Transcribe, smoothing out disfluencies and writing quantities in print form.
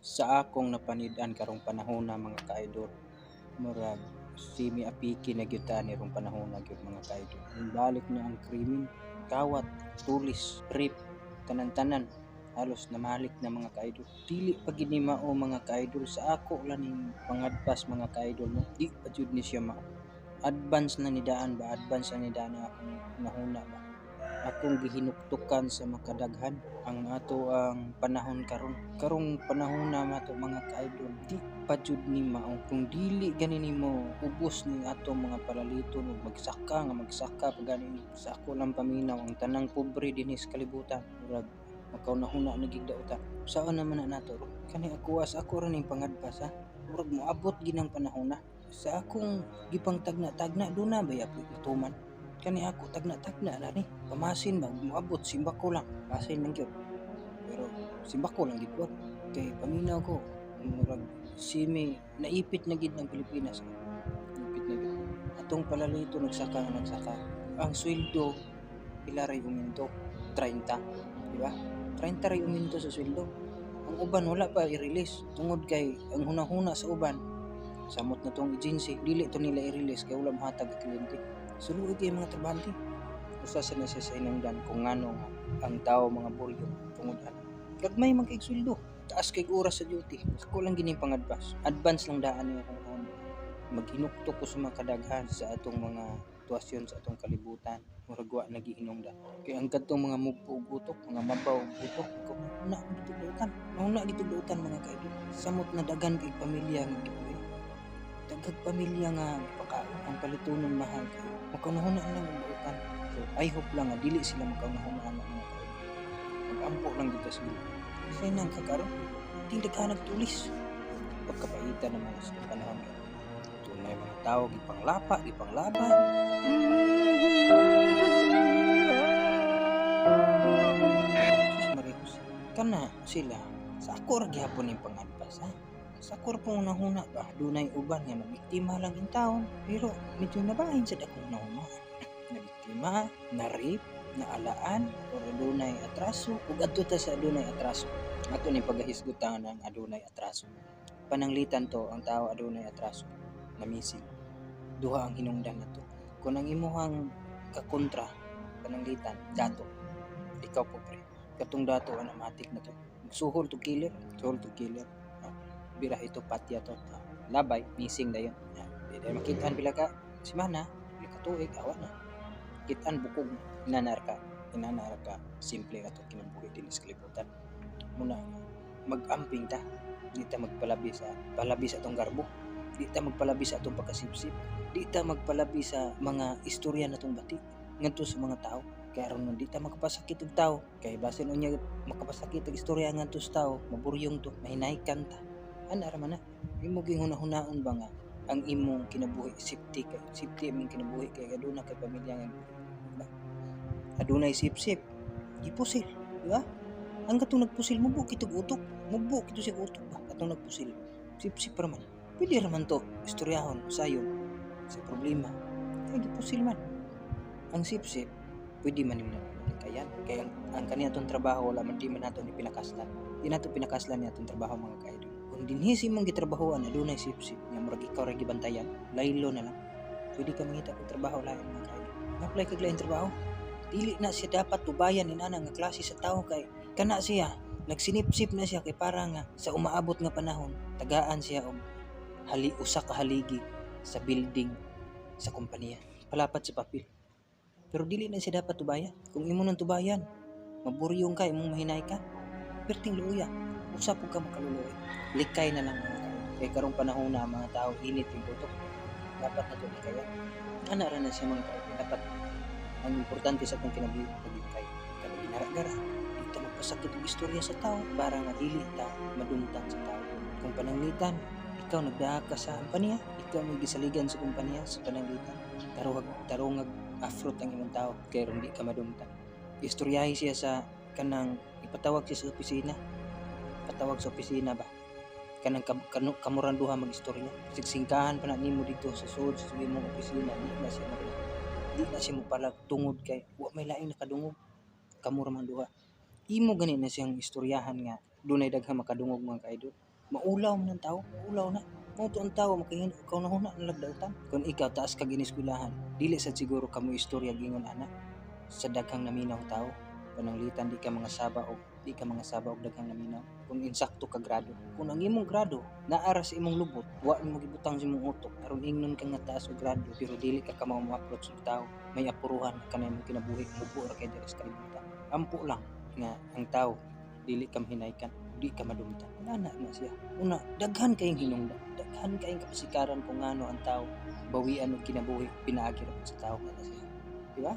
Sa akong napanid-an karong panahona, mga ka-idol, murag semi apiki na gyud ta ni rong panahona gyud, mga ka-idol. Balik na ang krimen, kawat, tulis, rape, tanan-tanan halos namalik na, mga ka-idol. Dili pa gid ni mao, mga ka-idol, sa ako lang ning pangadpas, mga ka-idol, no. Di pa jud ni siya mao. Advance na ni daan ba, advance na ni daan ang akong hunahuna ba. Akong gihinuktukan sa makadaghan ang ato ang panahon karon. Karong panahon na mato, mga ka-idol, di pa jud ni mao. Kung dili gani nimo ubos ning atong mga palaliton ug magsaka nga magsaka pa gani, sa ako lang paminaw, ang tanang pobre dinhi sa kalibutan murag makaunahuna na gid dautan. Saan naman na nato? Kani ako, as ako ra ning pangadpas ha. Murag moabot ginang panahon na. Sa akong gipangtagna-tagna, duna ba yapoy matuman? Kani ako, tagna-tagna na ni. Pamasin ba moabot, simba ko lang. Pasin lang gyud. Pero simba ko lang gid pod. Kay paminaw ko, murag simi naipit na gid ng Pilipinas. Naipit na gid. Atong palalito nagsaka nga nagsaka. Ang sweldo pila ray uminto? 30, di ba? 30 ray uminto sa sweldo. Ang uban wala pa i-release tungod kay ang hunahuna sa uban, samot na tong agency, dili to nila i-release kay wala mohatag ang kliyente. Suluod kay mga trabahante. Usa sa na siya sa hinungdan kung ngano nga ang tao mga buryong tungod ana. Gagmay man kay sweldo, taas kay oras sa duty. Ako lang gining pangadpas. Advance lang daan niya akong una. Maghinuktok ko sa mga kadaghan sa atong mga sitwasyon sa atong kalibutan. Murag wa nagihinungdan. Kay ang kadtong mga mugpo og utok, mga mabaw og utok, na gitugdutan. Mauna gitugdutan, mga kaidol. Samot na daghan kay pamilya nga gibuhi. Daghang pamilya nga gipakaon, ang palitunon mahal kayo. Makaunahuna lang ang dautan. So I hope lang nga dili sila makaunahuna ana, mga kaidol. Magampo lang dito sa Ginoo. Say nang kakaron, di daghan tulis. Pagkapaitan naman sa panahon karon. Tunay mga tao gipanglapa, gipanglaban. Sus Maria Jose. Kana sila sa ako ra gihapon ning pangadpas ha. Sa ako ra pong hunahuna ba, dunay uban nga nabiktima lang in taon, pero medyo nabahin sa akong hunahuna. Nabiktima, na rape, naalaan, or adunay atraso, ug adto ta sa adunay atraso. Ato ni pagahisgutan ang adunay atraso. Pananglitan to ang tao adunay atraso, namising. Duha ang hinungdan nato. Kung ang imuhang kakontra pananglitan dato, ikaw pobre. Katong dato ana matik na to. Suhol to killer, suhol to killer. Ah, bira ito patya to. Ah, labay, missing dayon. Ah, di dayon makitaan pila ka semana, pila ka tuig, awa na. Kitaan bukog, inanar ka, inanar ka, simple ato kinabuhi dinhi sa kalibutan. Muna mag-amping ta, di ta magpalabi sa palabi sa atong garbo, di ta magpalabi sa atong pagkasipsip, di ta magpalabi sa mga istorya natong bati ngadto sa mga tao. Kay aron di ta makapasakit og tao, kay basin unya makapasakit og istorya ngadto sa tao, maburyong to, mahinaykan ta. Ana ra man na. Imo ging hunahunaon ba nga ang imong kinabuhi safety, kay safety imong kinabuhi kay aduna kay pamilya nga, diba? Adunay sipsip, gipusil, di ba? Ang katong nagpusil mubo kitog utok, mubo kito siya utok ba katong nagpusil. Sipsip ra man. Pwede ra man to istoryahon sayon sa problema. Kay gipusil man. Ang sipsip pwede man nimo kayan. Kay ang kaniya atong trabaho wala man, di man nato ni pinakaslan. Di nato pinakaslan ni atong trabaho, mga kaidol. Kung dinhi sa imong gitrabahoan adunay sipsip nya murag ikaw ra gibantayan, laylo na lang. Pwede ka mangita og trabaho lain, mga kaidol. Apply kag lain trabaho. Dili na siya dapat tubayan inana nga klase sa tao kay kana siya nagsinipsip na siya kay para nga sa umaabot nga panahon tagaan siya og hali usa ka haligi sa building sa kompanya, palapat sa papel. Pero dili na siya dapat tubayan. Kung imo nang tubayan, maburyong ka, imong mahinay ka, perting luoya, usa pud ka makaluluoy. Likay na lang, mga kaidol. Kay karong panahon na mga tao init yung utok, dapat na to likayan. Ana ra na siya, mga kaidol. Dapat ang importante sa atong kinabuhi paglikay kada ginara-gara, di ta magpasakit og istorya sa tao para nga dili ta madumtan sa tao. Kung pananglitan ikaw nagdaa ka sa kompanya, ikaw may gisaligan sa kompanya sa pananglitan, tarungag tarungag afrot ang imong tao kay ron di ka madumtan. Istoryahi siya sa kanang ipatawag siya sa opisina, patawag sa opisina ba, kanang kamuran duha magistorya, sigsingkahan pa na nimo dito sa sulod sa imong opisina, di na siya mag di na siya mopalag tungod kay wa may laing nakadungog, kamo ra man duha. Imo gani na siyang istoryahan nga dunay daghang makadungog, mga kaidol. Maulaw man ang tao, maulaw na. Mao to ang tao makahin kahuna-huna na lag dautan. Kung ikaw taas kag ineskwelahan, dili sad siguro ka mo istorya gingon ana sa daghang naminaw tao. Pananglitan di ka mga saba og daghang naminaw. Kung insakto ka grado, kung ang imong grado naa ra sa imong lubot, wa nimo gibutang sa imong utok aron ingnon ka nga taas og grado pero dili ka kamao mo approach og tao, may apuruhan ka na imong kinabuhi, mubo ra kay diri sa kalibutan. Ampo lang nga ang tao dili ka mahinaykan, di ka madumtan. Ana na siya. Una, daghan kayong hinungdan, daghan kayong kapasikaran kung ngano ang tao bawian og kinabuhi pinaagi ra pud sa tao, ana siya. Di ba?